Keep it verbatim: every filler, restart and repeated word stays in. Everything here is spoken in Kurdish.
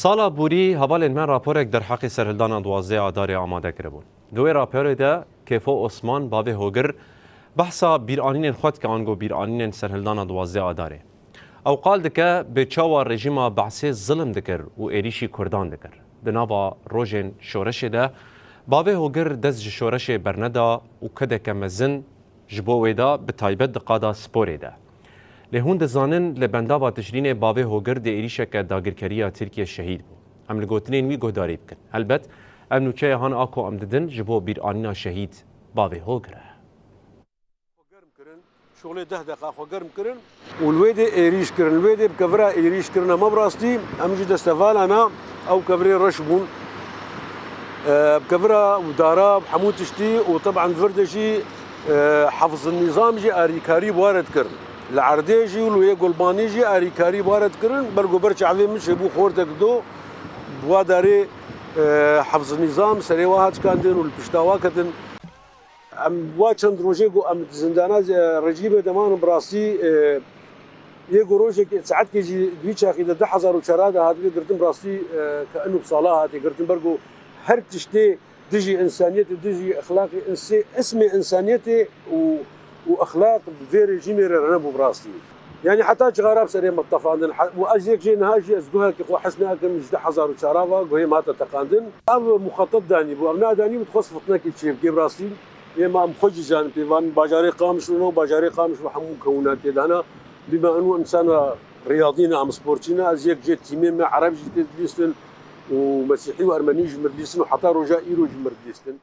Sala borî hevalên me raporek derheqê serhildana duwazdeh Adarê amade kiribûn. Di wê raporê de Kêfo Osman, bavê Hogir, behsa bîranînên xwe dike ango bîranînên serhildana duwazdeh Adarê. Ew qal dike bê çawa rejîma Behsê zilim dikir û êrîşî Kurdan dikir. Di nava rojên şoreşê de bavê Hogir dest ji şoreşê berneda û kedeke mezin ji bo wê da, bi taybet di qada sporê de. Lê hûn dizanin li bendava Tişrînê bavê Hogir di êrîşeke dagirkeriya Tirkiye şehîd bû. Em li gotinên wî guhdarî bikin. Helbet ev nûçeya han a ku em didin ji bo bîranîna şehîd bavê Hogir e. Xwe germ kirin, şolê deh deqa xwe germ kirin û li wê dê êrîş kirin. Li wê dê bi kevira êrîş kirine. Me bi rastî em jî destevala na ew kevirê reş bûn. E, bi kevira û dara, bi hemû tiştî û teban vir de jî, e, Hafizin Nîzam jî arîkarî bi wa re dikirin. Li erdê jî û li wê Gulbanî jî arîkarî bi wa re dikirin. Ber ku ber çavê min çêbû xortek do, bi wa darê, e, Hafizin Nîzam serê wa hat şikandin û li pişta wa ketin. Em wa çend rojê ku em di zindana, e, rejîmê de man, bi rastî, e, yê ku rojek saetkê jî di wî çaxî de du hezar û çar de hatiye girtin, bi rastî, e, ke inu bi sala hatiye girtin, ber ku her tiştê dijî însaniyetê, dijî exlaqê însê, ismê însaniyetê û, û exlaq vê rejîmê re nebû bi rastî. Yanî heta cixara bi serê me tefandin. He-, û ez yek jê niha jî ez guhekê xwe hes nakim, ji du hezar û çar ve guhê me hate teqandin. Ev muxetet danî bû, ev nadanî bû, dixwest fitnekê çêbikê bi rastî. Ê me em xwe jî zanin pê van bajarê Qamişlo ne û bajarê Qamişlo hemû kewna tê de hene. Bîme eno insana riyadî ne, em sportçî ne, ez yek jê tîmê me Ereb jî tê dilîstin û Mesîhî û Ermenî jî mir dilîstin û heta roja îro jî mir dilîstin.